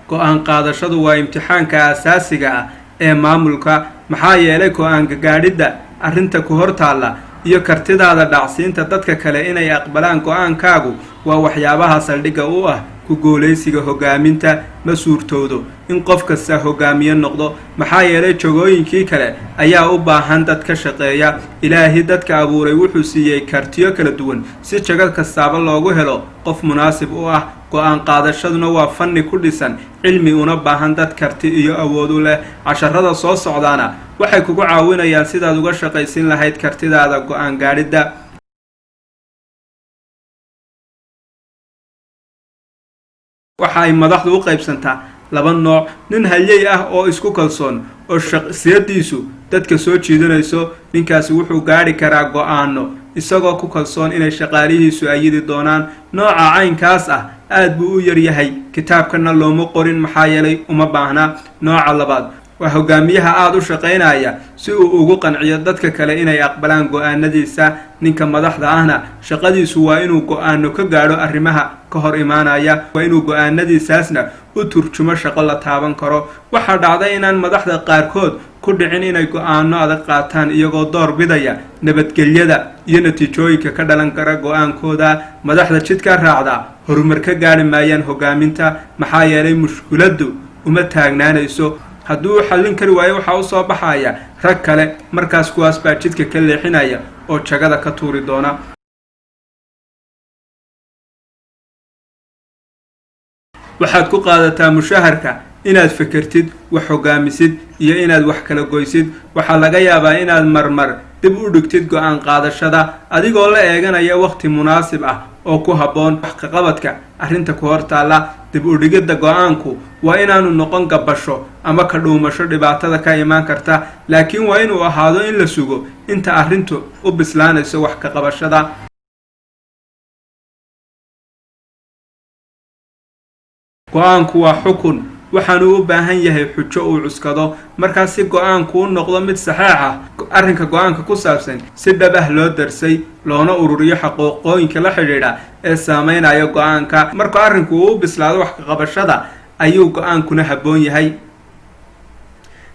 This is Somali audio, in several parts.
Go-aan qaadashadu waa imtixaanka aasaasiga ah ee maamulka, maxaa yeelay go-aanka gaadhidda arrinta ku hor taalla iyo kartidaada dhacsiinta dadka kale inay aqbalaan go-aankaagu waa waxyaabaha saldhigga u ah ku guulaysiga hoggaaminta. Ma suurtoodo in qof kasta hoggaamiye noqdo, maxaa yeelay jogooyinkii kale ayaa u baahan dad ka shaqeeya. Ilaahi dadka abuuray wuxuu siiyey kartiyo kala duwan si jago kastaaba loogu helo qof munaasib u ah. Go-aan qaadashaduna waa fanni ku dhisan cilmi una baahan dad karti iyo awood u leh. Casharada soo socdaana waxay kugu caawinayaan sidaad uga shaqaysin lahayd kartidaada go-aan gaadhidda. Waxa ay madaxdu u qaybsantaa laba nooc: nin halyey ah oo isku kalsoon oo shaqsiyadiisu dadka soo jiidanayso. Ninkaasi wuxuu gaadhi karaa go-aano isagoo ku kalsoon inay shaqaalihiisu ayidi doonaan. Nooca caynkaas ah aad buu u yaryahay, kitaabkana looma qorin, maxaa yeelay uma baahna. Nooca labaad waa hogaamiyaha aada u shaqaynaya si uu ugu qanciyo dadka kale inay aqbalaan go-aanadiisa. Ninka madaxda ahna shaqadiisu waa inuu go-aano ka gaadho arrimaha ka hor imaanaya, waa inuu go-aanadiisaasna u turjumo shaqo la taaban karo. Waxaa dhacday inaan madaxda qaarkood ku dhicin inay go-aano adag qaataan, iyagoo door bidaya nabadgelyada iyo natiijooyinka ka dhalan kara go-aankooda. Madaxda jidka raacda horumar ka gaadhi maayaan hogaaminta, maxaa yeelay mushkiladdu uma taagnaanayso. Haddii uu xallin kari waayo, waxaa usoo baxaya rag kale, markaas kuwaas baa jidka ka leexinaya oo jagada ka tuuri doona. Waxaad ku qaadataa mushaharka inaad fekertid, wax hogaamisid iyo inaad wax kala goysid. Waxaa laga yaabaa inaad marmar dib u dhigtid go-aan qaadashada adigoo la eeganaya wakhti munaasib ah oo ku habboon wax kaqabadka arrinta ku hor taalla. Dib u dhigidda go-aanku waa inaanu noqon gabasho ama ka dhuumasho dhibaatada ka imaan karta, laakiin waa inuu ahaado in la sugo inta arrintu u bislaanayso wax ka qabashada. Go-aanku waa xukun, waxaanuu u baahan yahay xujo uu cuskado. Markaas si go-aanku u noqdo mid saxeex ah, arrinka go-aanka ku saabsan si dhab ah loo darsay loona ururiyo xaquuqooyinka la xidhiidha ee saameynaya go-aanka. Markuu arrinku uu u bislaado wax kaqabashada ayuu go-aankuna habboon yahay.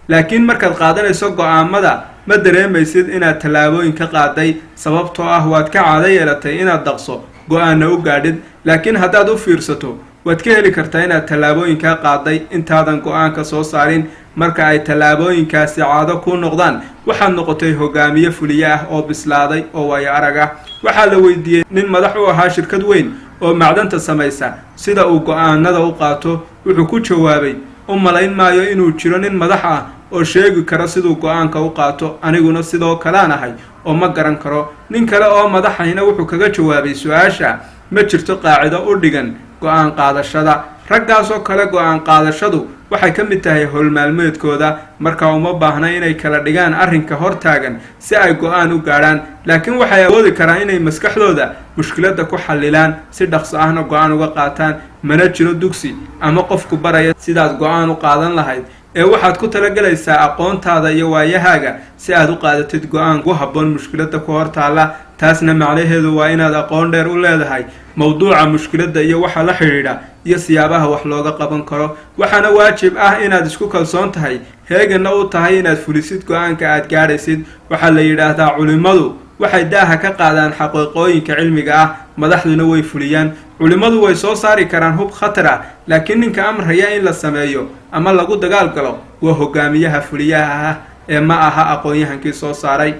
Laakiin markaad qaadanayso go-aamada, ma dareemaysid inaad tallaabooyin ka qaaday, sababtoo ah waad ka caado yeelatay inaad dhaqso go-aana u gaadhid. Laakiin haddaad u fiirsato, waad ka heli kartaa inaad tallaabooyinkaa qaaday intaadan go-aanka soo saarin. Marka ay tallaabooyinkaasi caado kuu noqdaan, waxaad noqotay hogaamiye fuliye ah oo bislaaday oo waayo arag ah. Waxaa la weydiiyey nin madax u ahaa shirkad weyn oo macdanta samaysa sida uu go-aanada u qaato. Wuxuu ku jawaabay: "U malayn maayo inuu jiro nin madax ah oo sheegi kara siduu go-aanka u qaato. Aniguna sidoo kalaan ahay oo ma garan karo." Nin kale oo madaxayna wuxuu kaga jawaabay su-aasha: "Ma jirto qaacido u dhigan go-aan qaadashada." Raggaasoo kale go-aan qaadashadu waxay ka mid tahay howlmaalmeedkooda, markaa uma baahna inay kala dhigaan arrinka hortaagan si ay go-aan u gaadhaan, laakiin waxay awoodi karaan inay maskaxdooda mushkiladda ku xallilaan, si dhaqso ahna go-aan uga qaataan. Mana jiro dugsi ama qofku baraya sidaad go-aan u qaadan lahayd, ee waxaad ku talagelaysaa aqoontaada iyo waayahaaga si aad u qaadatid go-aan ku habboon mushkiladda ku hor taalla. Taasna macnaheedu waa inaad aqoon dheer u leedahay mowduuca mushkiladda iyo waxa la xidhiidha iyo siyaabaha wax looga qaban karo. Waxaana waajib ah inaad isku kalsoon tahay, heeganna u tahay inaad fulisid go-aanka aad gaadhaysid. Waxaa la yidhaahdaa culimmadu waxay daaha ka qaadaan xaqiiqooyinka cilmiga ah, madaxduna way fuliyaan. Culimmadu way soo saari karaan hub khatar ah, laakiin ninka amraya in la sameeyo ama lagu dagaal galo waa hogaamiyaha fuliyaha ah ee ma aha aqoon-yahankii soo saaray.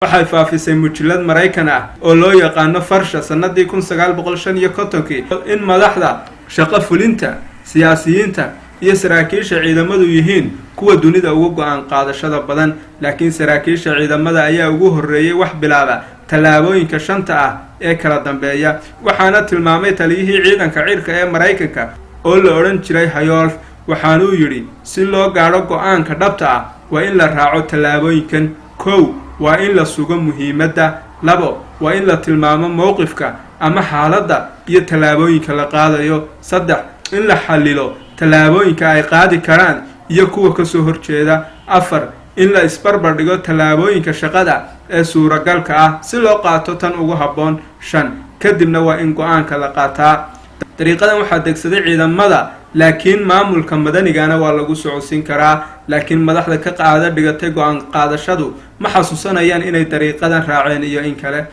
Waxay faafisay mujallad Maraykan ah oo loo yaqaano Farsha sannadii 1955-kii in madaxda shaqo fulinta, siyaasiyiinta iyo saraakiisha ciidamadu yihiin kuwa dunida ugu go-aan qaadashada badan. Laakiin saraakiisha ciidamada ayaa ugu horreeyey wax bilaaba tallaabooyinka shanta ah ee kala dambeeya. Waxaana tilmaamay taliyihii ciidanka cirka ee Maraykanka oo la odhan jiray Hayoolf. Waxaanuu yidhi: "Si loo gaadho go-aanka dhabta ah, waa in la raaco tallaabooyinkan. Kow, waa in la sugo muhiimadda. Labo, waa in la tilmaamo mowqifka ama xaaladda iyo tallaabooyinka la qaadayo. Saddex, in la xallilo tallaabooyinka ay qaadi karaan iyo kuwa kasoo horjeeda. Afar, in la isbarbar dhigo tallaabooyinka shaqada ee suuragalka ah si loo qaato tan ugu habboon. Shan, Kadibna waa in go-aanka la qaataa. Dariiqadan waxaa degsaday ciidamada, laakiin maamulka madanigana waa lagu socodsiin karaa. Laakiin madaxda ka qaada dhigatay go-aan qaadashadu ma xasuusanayaan inay dariiqadan raaceen iyo in kale.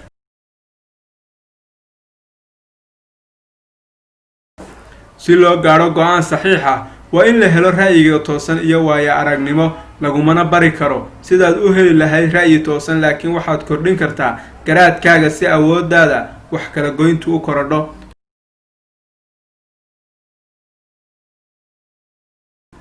Si loo gaadho go-aan saxiix ah, waa in la helo ra'yiga toosan iyo waayo aragnimo. Lagumana bari karo sidaad u heli lahayd ra'yi toosan, laakiin waxaad kordhin kartaa garaadkaaga si awooddaada wax kala goyntu u korodho.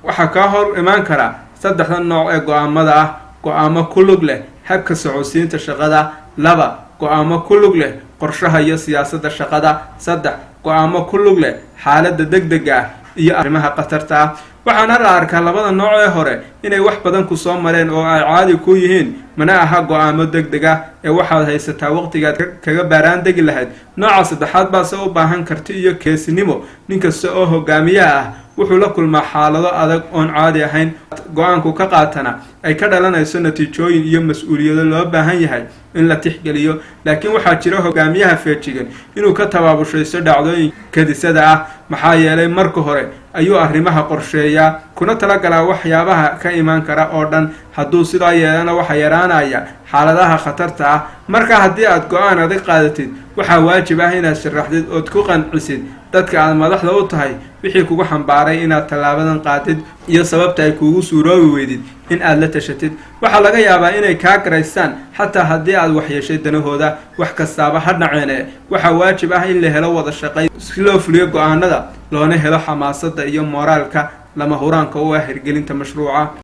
Waxaa kaa hor imaan kara saddexda nooc ee go-aamada ah: go-aamo ku lug leh habka socodsiinta shaqada; laba, go-aamo ku lug leh qorshaha iyo siyaasadda shaqada; saddex, go-aamo ku lug leh xaaladda degdega ah iyo arrimaha khatarta ah. Waxaana la arkaa labada nooc ee hore inay wax badan ku soo mareen oo ay caadi ku yihiin, mana aha go-aamo degdeg ah ee waxaad haysataa waqtigaad kaga baaraan degi lahayd. Nooca saddexaad baase u baahan karti iyo keesinimo. Nin kasta oo hogaamiyaha ah wuxuu la kulmaa xaalado adag oon caadi ahayn, go-aanku ka qaatana ay ka dhalanayso natiijooyin iyo mas-uuliyado loo baahan yahay in la tixgeliyo. Laakiin waxaa jira hogaamiyaha feejigan inuu ka tabaabushaysto dhacdooyin kadisada ah, maxaa yeelay marka hore ayuu arrimaha qorsheeyaa kuna talagalaa waxyaabaha ka imaan kara oo dhan. Hadduu sidaa yeelana, waxaa yaraanaya xaaladaha khatarta ah. Marka haddii aad go-aan adag qaadatid, waxaa waajib ah inaad sharaxdid ood ku qancisid dadka aad madaxda u tahay wixii kugu xambaaray inaad tallaabadan qaadid iyo sababta ay kuugu suuroobi weydid in aad la tashatid. Waxaa laga yaabaa inay kaa garaystaan xataa haddii aad waxyeeshay danahooda. Wax kastaaba ha dhaceene, waxaa waajib ah in la helo wada shaqayn si loo fuliyo go-aanada, loona helo xamaasadda iyo mooraalka lama huraanka u ah hirgelinta mashruuca.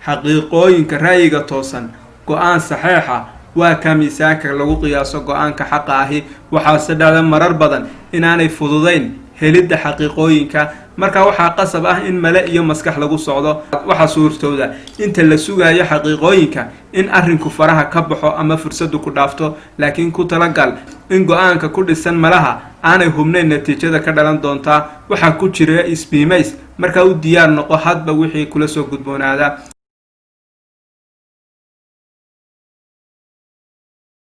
Xaqiiqooyinka ra'yiga toosan. Go-aan saxeexa waa ka miisaanka lagu qiyaaso go-aanka xaqa ahi. Waxaase dhacda marar badan inaanay fududayn helidda xaqiiqooyinka. Marka waxaa qasab ah in male iyo maskax lagu socdo. Waxaa suurtowda inta la sugayo xaqiiqooyinka in arrinku faraha ka baxo ama fursaddu ku dhaafto. Laakiin ku talagal in go-aanka ku dhisan malaha aanay hubnayn natiijada ka dhalan doontaa. Waxaa ku jira isbiimays, markaa u diyaar noqo hadba wixii kula soo gudboonaada.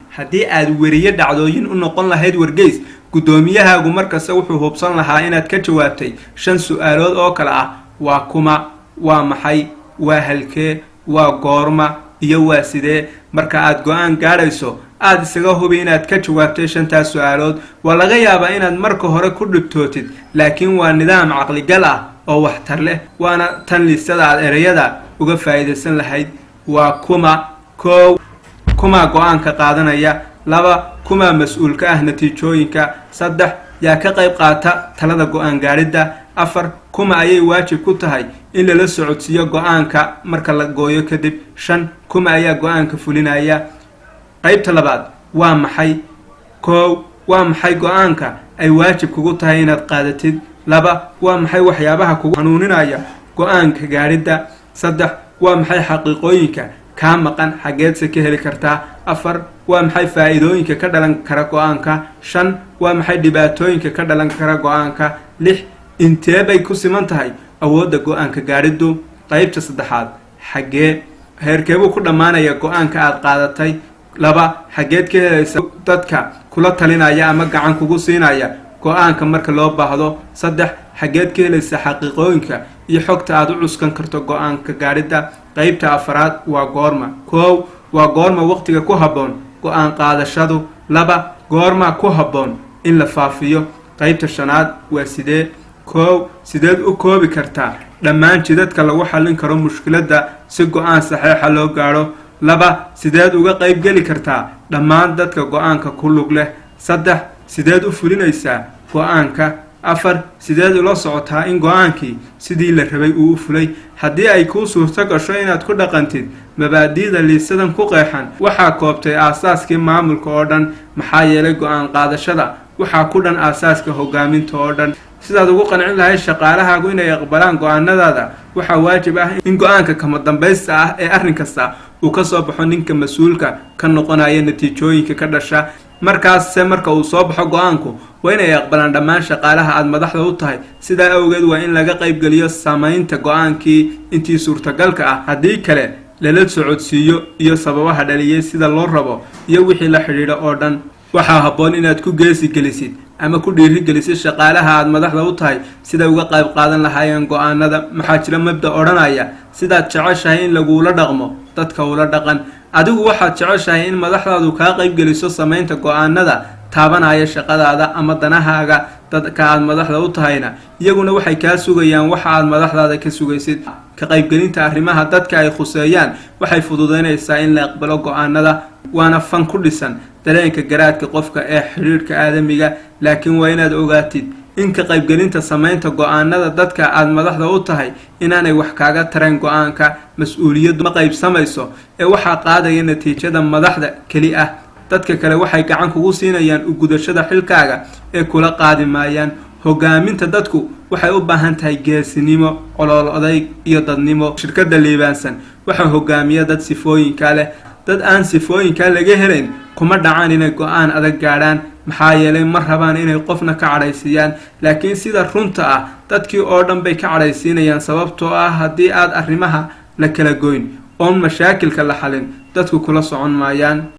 Haddii aad weriye dhacdooyin u noqon lahayd wargeys, guddoomiyahaagu markasta wuxuu hubsan lahaa inaad ka jawaabtay shan su-aalood oo kale ah: waa kuma, waa maxay, waa halkee, waa goorma iyo waa sidee. Marka aad go-aan gaadhayso, aada isaga hubi inaad ka jawaabtay shantaas su-aalood. Waa laga yaabaa inaad marka hore ku dhibtootid, laakiin waa nidaam caqligal ah oo waxtar leh, waana tan liistada aad ereyada uga faa'iidaysan lahayd. Waa kuma? Koow, kumaa go-aanka qaadanaya? Laba, kumaa mas-uul ka ah natiijooyinka? Saddex, yaa ka qayb qaata talada go-aan gaadhidda? Afar, kuma ayay waajib ku tahay in lala socodsiiyo go-aanka marka la gooyo kadib? Shan, kuma ayaa go-aanka fulinaya? Qaybta labaad, waa maxay? Koow, waa maxay go-aanka ay waajib kugu tahay inaad qaadatid? Laba, waa maxay waxyaabaha kugu hanuuninaya go-aanka gaadhidda? Saddex, waa maxay xaqiiqooyinka kaa maqan, xaggeedse ka heli kartaa? Afar, waa maxay faa'iidooyinka ka dhalan kara go-aanka? Shan, waa maxay dhibaatooyinka ka dhalan kara go-aanka? Lix, intee bay ku siman tahay awoodda go-aanka gaadhiddu? Qaybta saddexaad, xaggee? Heerkeebuu ku dhammaanaya go-aanka aad qaadatay? Laba, xaggeed ka helaysa dadka kula talinaya ama gacan kugu siinaya go-aanka marka loo baahdo? Saddex, xaggeed ka helaysa xaqiiqooyinka iyo xogta aad u cuskan karto go-aanka gaadhidda? Qaybta afaraad, waa goorma? Koow, waa goorma waqtiga ku habboon go-aan qaadashadu? Laba, goorma ku habboon in la faafiyo? Qaybta shanaad, waa sidee? Koow, sideed u koobi kartaa dhammaan jidadka lagu xallin karo mushkiladda si go-aan saxeixa loo gaadho? Laba, sideed uga qaybgeli kartaa dhammaan dadka go-aanka ku lug leh? Saddex, sideed u fulinaysaa go-aanka? Afar, sideed ula socotaa in go-aankii sidii la rabay uu u fulay? Haddii ay kuu suurto gasho inaad ku dhaqantid mabaadi'da liisadan ku qeexan, waxaa koobtay aasaaskii maamulka oo dhan, maxaa yeelay go-aan qaadashada waxaa ku dhan aasaaska hogaaminta oo dhan. Sidaad ugu qancin lahayd shaqaalahaagu inay aqbalaan go-aanadaada, waxaa waajib ah in go-aanka kama dambaysta ah ee arrin kasta uu ka soo baxo ninka mas-uulka ka noqonaya natiijooyinka ka dhasha. Markaase marka uu soo baxo go-aanku, waa inay aqbalaan dhammaan shaqaalaha aad madaxda u tahay. Sidaa awgeed waa in laga qaybgeliyo samaynta go-aankii intii suurtagalka ah. Haddii kale lala socodsiiyo iyo sababaha dhaliyay, sida loo rabo iyo wixii la xidhiidha oo dhan. Waxaa habboon inaad ku geesi gelisid ama ku dhiirigelisid shaqaalaha aad madaxda u tahay siday uga qayb qaadan lahaayeen go-aanada. Maxaa jira mabda odhanaya: sidaad jeceshahay in lagula dhaqmo, dadka ula dhaqan. Adigu waxaad jeceshahay in madaxdaadu kaa qaybgeliso samaynta go-aanada taabanaya shaqadaada ama danahaaga. Dadka aad madaxda u tahayna iyaguna waxay kaa sugayaan waxa aad madaxdaada ka sugaysid. Ka qaybgelinta arrimaha dadka ay khuseeyaan waxay fududeynaysaa in la aqbalo go-aanada, waana fan ku dhisan dareenka garaadka qofka ee xidhiidhka aadamiga. Laakiin waa inaad ogaatid in ka qaybgelinta samaynta go-aanada dadka aad madaxda u tahay inaanay wax kaaga tarayn go-aanka. Mas-uuliyaddu ma qaybsamayso ee waxaa qaadaya natiijada madaxda keli ah. Dadka kale waxay gacan kugu siinayaan u gudashada xilkaaga ee kula qaadi maayaan. Hogaaminta dadku waxay u baahan tahay geesinimo, colool odayg iyo dadnimo. Shirkadda liibaansan waxaa hogaamiya dad sifooyinkaa leh. Dad aan sifooyinkaa laga helayn kuma dhacaan inay go-aan adag gaadhaan, maxaa yeelay ma rabaan inay qofna ka cadhaysiiyaan. Laakiin sida runta ah, dadkii oo dhan bay ka cadhaysiinayaan, sababtoo ah haddii aad arrimaha la kala goyn oon mashaakilka la xalin, dadku kula socon maayaan.